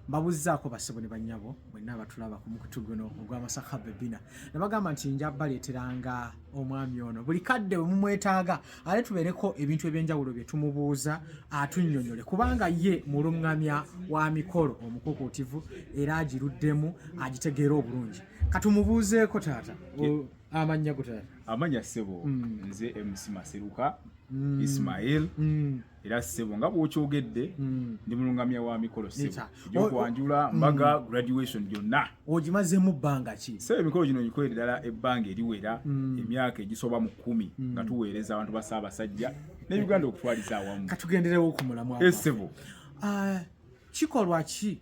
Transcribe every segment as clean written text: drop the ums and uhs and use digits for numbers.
Mbabuzaako bassebo ne bannyabo mwenna abatulaba ku mukutu guno ogw'Amasaka Bebina. Nabagamba nti nja baleeteranga omwami ono buli kadde we mumwetaaga, ate tubeereko ebintu ebyenjawulo bye tumubuuza atunnyonnyole, kubanga ye mulungamya wa mikolo omukukuutivu era agiruddemu agitegeera obulungi. Katumubuuzeeko taata. Amannya go taata? Amannya ssebo, nze MC Maseruka Ismail. Era ssebo, nga bw'okyogedde, ndi mulungamya wa mikolo ssebo, egyokwanjula, mbaga, graduation, gyonna. Ogimazeemu bbanga ki? Ssebo, emikolo gino gikolera ddala ebbanga eriwera emyaka egisoba mu 10 nga tuweereza abantu ba Ssaabasajja ne Uganda okutwaliza awamu. Katugenderewo ku mulamwa. Essebo. Ah, kikolwa ki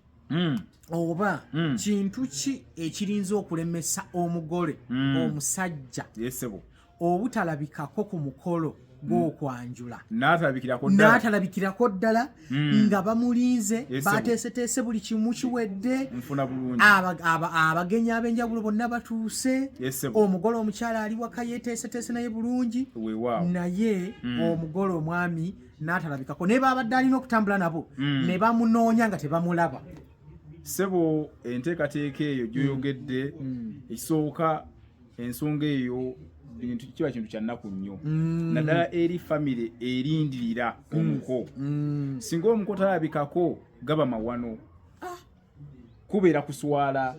oba kintu ki ekirinza okulemesa omugole omusajja Yesebo. obutalabikako ku mukolo gw'okwanjula? N'atalabikirako ddala. N'atalabikirako ddala nga bamulinze, bateeseteese, buli kimu kiwedde, Nfuna bulungi. Abagenyi ab'enjawulo bonna batuuse, Yesebo. omugole omukyala ali waka yeeteeseteese naye bulungi, naye omugole omwami n'atalabikako, naye babadde alina okutambula nabo ne bamunoonya nga tebamulaba. Ssebo, enteekateeka eyo gy'oyogedde, ekisooka, ensonga eyo kiba kintu kya nnaku nnyo, naddala eri famire erindirira omuko. Singa omuko talabikako, gaba mawano, kubeera kuswala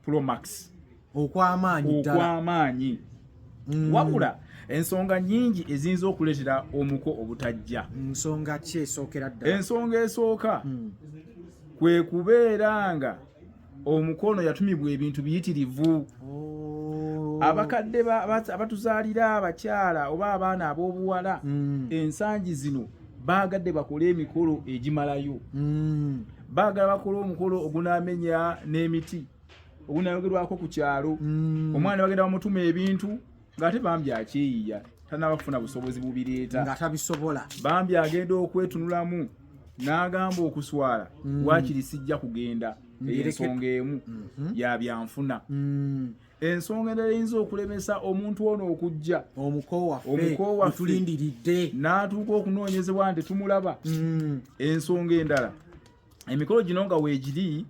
pro max. Okw'amaanyi ddala. Okw'amaanyi. Wabula ensonga nnyingi eziyinza okuleetera omuko obutajja. Nsonga ki esookera ddala? Ensonga esooka kwe kubeera nga omukono yatumibwa ebintu biyitirivu. Abakadde abatuzaalira abakyala oba abaana ab'obuwala ensangi zino baagadde bakole emikolo egimalayo. Baagala bakole omukolo ogunaamenya n'emiti, ogunayogerwako ku kyalo. Omwana bagenda bamutuma ebintu ng'ate bambi akyeyiya, tanaba kufuna busobozi bubireeta. Nga tabisobola. Bambi agenda okwetunulamu n'agamba, okuswala, waakiri sijja kugenda. Eyo ensonga emu ya byanfuna. Ensonga endala eyinza okulemesa omuntu ono okujja, omuko waffe omuko waffe tulindiridde, n'atuuka okunoonyezebwa nti tumulaba. Ensonga endala, emikolo gino nga weegiri,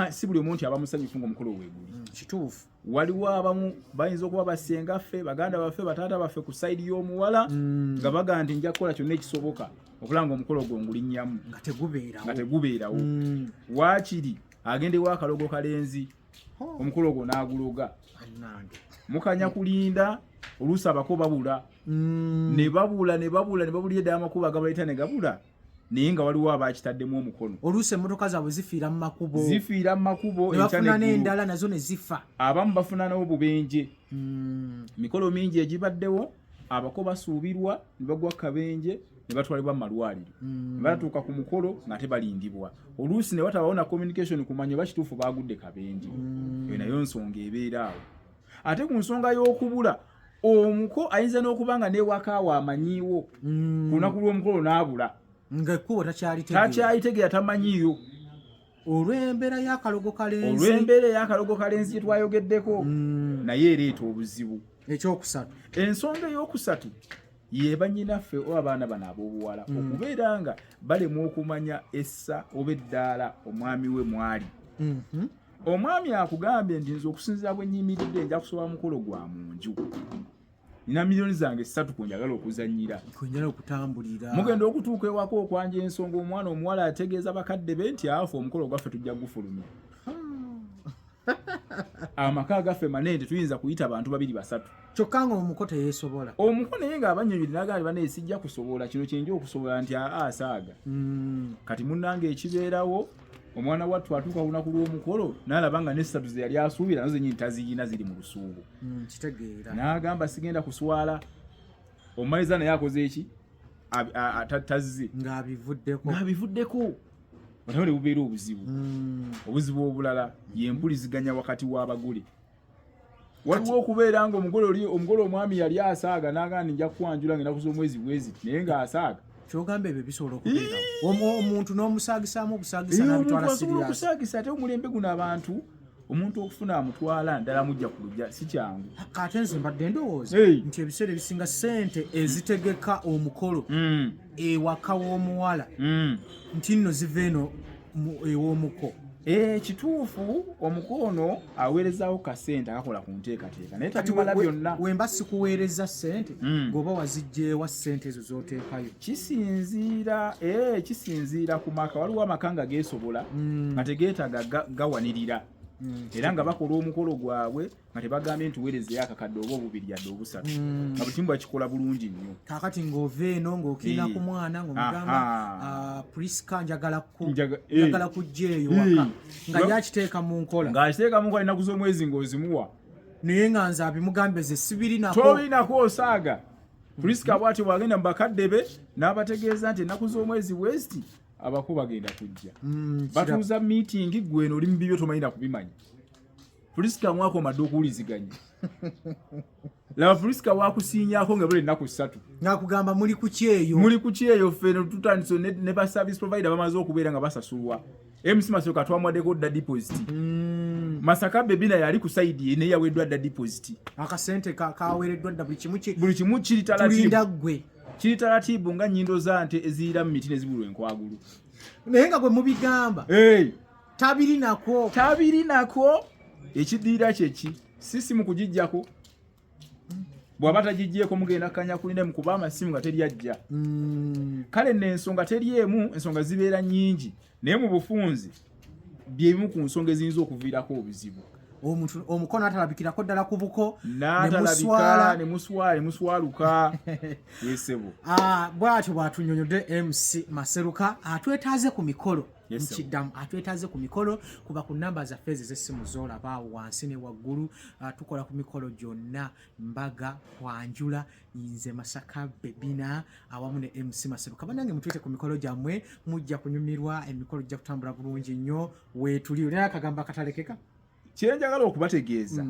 si buli omu nti aba musanyufu ng'omukolo weeguli. Waliwo abamu bayinza okuba basenga ffe, baganda baffe, bataata baffe ku side y'omuwala, nga bagaa nti nja kukola kyonna ekisoboka okulaba nga omukolo gwo ngulinnyamu. Nga tegubeerawo. Nga tegubeerawo. Waakiri agenda ewa akalogo kalenzi, omukolo ogwo n'aguloga. Bannange. Mukanya kulinda, oluusi abako babula, ne babula, ne babula, ne babulira eddala, amakubo agabaleeta ne gabula, naye nga waliwo abakitaddemu omukono. Oluusi emmotoka zaabwe zifiira mu makubo. Zifiira mu makubo. Ne enkya bafuna n'eggulo. N'endala nazo ne zifa. Abamu bafuna n'obubenje. Mikolo mingi egibaddewo, abako basuubirwa ne bagwa kabenje ne batwalibwa mu malwaliro, ne batatuuka ku mukolo nga tebalindibwa, oluusi ne watabawo na communication kumanya oba kituufu baagudde kabenje. Eyo nayo nsonga ebeera awo. Ate ku nsonga y'okubula, omuko ayinza n'okuba nga newakaawo amanyiiwo, ku lunaku lw'omukolo n'abula. Nga ekkubo takyalitegeera. Takyalitegeera, tamanyiiyo. Olw'embeera y'akalogo kalenzi. Olw'embeera ey'akalogo kalenzi gye twayogeddeko, naye ereeta obuzibu. Ekyokusatu? Ensonga eyokusatu ye bannyinaffe oba abaana bano ab'obuwala okubeera nga balemwa okumanya essa oba eddaala omwami we mwali. Omwami akugambye nti nze okusinziira bwe nnyimiridde nja kusobola mukolo gwa mu nju, nina miliyoni zange 3 kwe njagala okuzannyira. Kwenjala okutambulira. Mugenda okutuuka ewaka okwanja ensonga, omwana omuwala ategeeza bakadde be nti afe omukolo gwaffe tujja gufulumya, amaka gaffe manene, tetuyinza kuyita bantu babiri basatu. Kyokka nga omuko teyeesobola. Omuko naye ng'abannyonnyodde n'agamba banaye sijja kusobola kino, kyenja okusobola nti aa asaaga. Kati munnange, ekibeerawo, omwana wattu atuuka ku lunaku lw'omukolo n'alaba nga n'essatu ze yali asuubira nazo zenyini taziyina, ziri mu lusuubo. Kitegeera. N'agamba sigenda kuswala omumaliza, naye akoze eki? Tazze. Ng'abivuddeko. Ng'abivuddeko, watawo ne bubeera obuzibu. Obuzibu obulala yempuliziganya wakati w'abagole. Waliwo okubeera nga omugole oli, omugole omwami yali asaaga n'agamba nti nja kukwanjula nga ennaku z'omwezi bwezi, naye ng'asaaga. Kyogamba ebyo bisobola okubeerawo? Omuntu n'omusaagisaamu obusaagisa Ee, n'abitwala omuntu asobola serious. okusaagisa. Ate omulembe guno abantu, omuntu okufuna amutwala ddala mujja ku lujja si kyangu. Ate nze mbadde ndowooza nti ebiseera ebisinga ssente ezitegeka omukolo ewaka w'omuwala nti nno ziva eno. ew'omuko. Kituufu, omuko ono aweerezaawo kasente akakola ku nteekateeka, naye Kati tabimala byonna. Wemba sikuweereza ssente, ng'oba waziggyeewa ssente ezo z'oteekayo? Kisinziira ku maka. Waliwo amaka nga geesobola, nga tegeetaaga gawanirira, era nga bakola omukolo gwabwe nga tebagambye nti weerezeyo akakadde oba obubiri yadde obusatu, nga buli kimu bakikola bulungi nnyo. Kaakati ng'ova eno ng'okiina ku mwana ng'omugamba, "Priska, njagala njagala kujja eyo waka," nga yakiteeka mu nkola. Ng'akiteeka mu nkola, ennaku z'omwezi ng'ozimuwa. Naye nga nze abimugambye ze sibirinako. Tobirinako, osaaga. Priska bw'atyo bw'agenda mu bakadde be n'abategeeza nti ennaku z'omwezi bweziti abako bagenda kujja. Batuuza meeting, gweno oli mu bibyo, tomanyira kubimanya. Priska mwaka omadde okuwuliziganya, laba Priska wakusiinyako nga buli ennaku 3. Ng'akugamba muli ku kyeyo. Muli ku kyeyo. Ffe ne tutandise ne ba service provider bamaze okubeera nga basasulwa. MC Masoka twamwaddeko dda deposit. Masaka Bebina yali ku side ye, naye yaweddwa dda deposit. Akasente kaweereddwa dda, buli kimu Buli kimu kiri tulinda taratibu. Ggwe. Kiri taratibu nga nnyindo za nte eziyira mu miti ne zibulwa enkwagulu. Naye nga gwe mubigamba Hey! tabirinako. Tabirinako. Ekiddirira kyeki? Sisi mu kugijjako, bw'aba tagiggyeko mugenda kanya kulinda mukuba amasimu nga teri ajja. Kale nno ensonga teri emu, ensonga zibeera nnyingi, naye mu bufunzi byebimu ku nsonga eziyinza okuviirako obuzibu. Omuntu omukono atalabikirako ddala ku buko. N'atalabika. Nemuswala. Ne muswala, ne muswaluka yesebo. Ah, bw'atyo bw'atunyonyodde MC Maseruka. Atwetaaze ku mikolo. Yes, sir. Nkiddamu, atwetaaze ku mikolo, kuba ku namba zaffe ezo ez'essimu z'olaba awo wansi ne waggulu. Ah, tukola ku mikolo gyonna, mbaga, kwanjula. Nze Masaka Bebina awamu ne MC Maseruka. Bannange, mutwite ku mikolo gyammwe, mujja kunyumirwa, emikolo gijja kutambula bulungi nnyo. Weetuli. Olina akagambo akatalekeka? Kyenjagala okubategeeza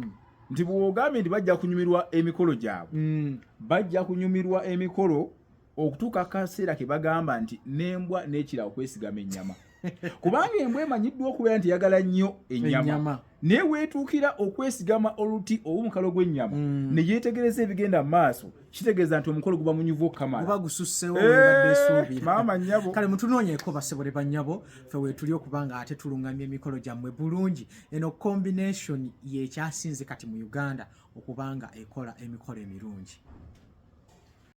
nti bw'ogambye nti bajja kunyumirwa emikolo gyabwe, bajja kunyumirwa emikolo okutuuka akaseera ke bagamba nti n'embwa n'ekira okwesigama ennyama, kubanga embwa emanyiddwa okubeera nti eyagala nnyo ennyama, Ennyama. Naye weetuukira okwesigama oluti oba omukalo gw'ennyama ne yeetegereza ebigenda mu maaso, kitegeeza nti omukolo guba munyuvu okukamala. Guba gusussewo webadde esuubira. Maama nnyabo. Kale mutunoonyeeko, basebole bannyabo, ffe weetuli okuba nga ate tulungamya emikolo gyammwe bulungi. Eno combination yekyasinze kati mu Uganda okuba nga ekola emikolo emirungi.